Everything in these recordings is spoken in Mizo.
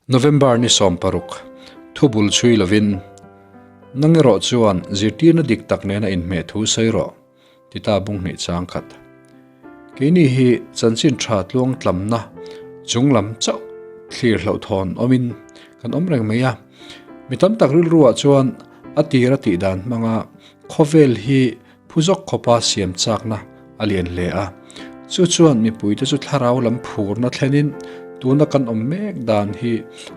November ni 16, Thubul chhui lovin, Nang erawh chuan zirtirna dik tak nena inhmeh thu sawi rawh, ti ta bung hnih chang khat. Keini hi chanchin tha tluang tlamna chunglam chauh thlir hlauhthawn awmin kan awm reng mai a. Mi tam tak rilruah chuan a tir a tih dan hmanga khawvel hi phu zawk khawpa siam chakna a lian hle a. Chu chuan mipuite chu thlarau lam phurna thlenin tuna kan awm mek dan hi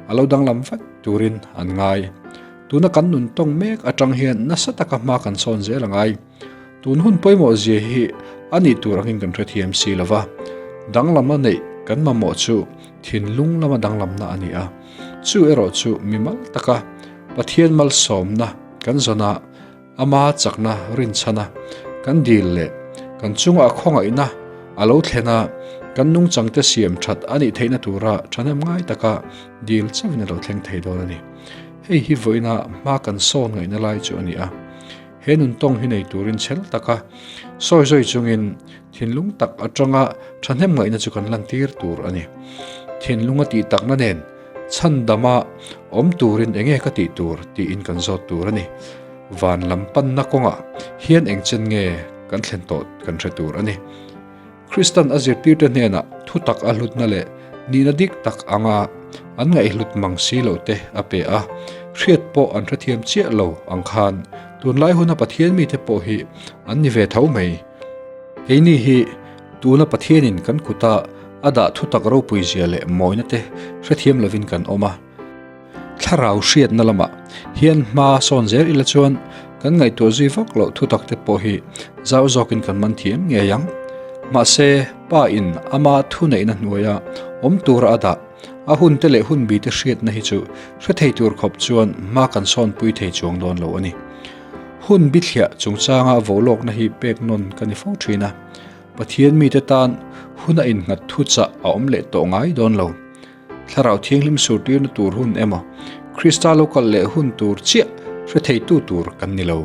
a lo danglam vat turin an ngai. Tuna kan nun tawng mek atang hian nasa taka hma kan sawn zel a ngai. Tun hun pawimawh zia hi a nih tur angin kan hrethiam si lo va, danglam a neih kan mamawh chu thinlung lama danglamna a ni a. Chu erawh chu mimal taka Pathian malsawmna kan zawn a, ama chakna rinchhan a, kan dil leh kan chunga khawngaihna a lo thlen a, kan nungchangte siam that a nih theihna tura thahnem ngai taka dil chauhin a lo thleng thei dawn a ni. Hei hi vawiina hma kan sawn ngaihna lai chu a ni a. He nun tawng hi nei turin chhel taka sawi zawi chungin thinlung tak atanga thahnem ngaihna chu kan lantir tur a ni. Thinlung a tih takna nen chhandama awm turin enge ka tih tur tiin kan zawt tur a ni. Van lam panna kawngah hian eng chen nge kan thlen tawh kan hre tur a ni. Kristan a zirtirte hnenah thutak a hlutna leh nihna dik tak anga an ngaihhlut mang si loh te a pe a, hriat pawh an hrethiam chiah lo ang khan tunlai huna Pathian mite pawh hi an ni ve tho mai. Keini hi tuna Pathianin kan kuta a dah thutak ropui zia leh mawina te hrethiam lovin kan awm a. Thlarau hriatna lamah hian hma sawn zel ila chuan kan ngaihtuah zui vak loh thutak te pawh hi zau zawkin kan man thiam ngei ang. Mahse, Pa in ama thuneihna hnuaia awm tura a dah a hun te leh hun bite hriatna hi chu hre thei tur khawp chuan hma kan sawnpui thei chuang dawn lo a ni. Hun bithliah chungchanga volawkna hi pek nawn ka ni fo thin a, Pathian mite tan hun a innghat thuchah a awm leh tawh ngai dawn lo. Thlarau Thianghlim surtirna tur hun emaw, Krista lo kal leh hun tur chiah hre theitu tur kan ni lo.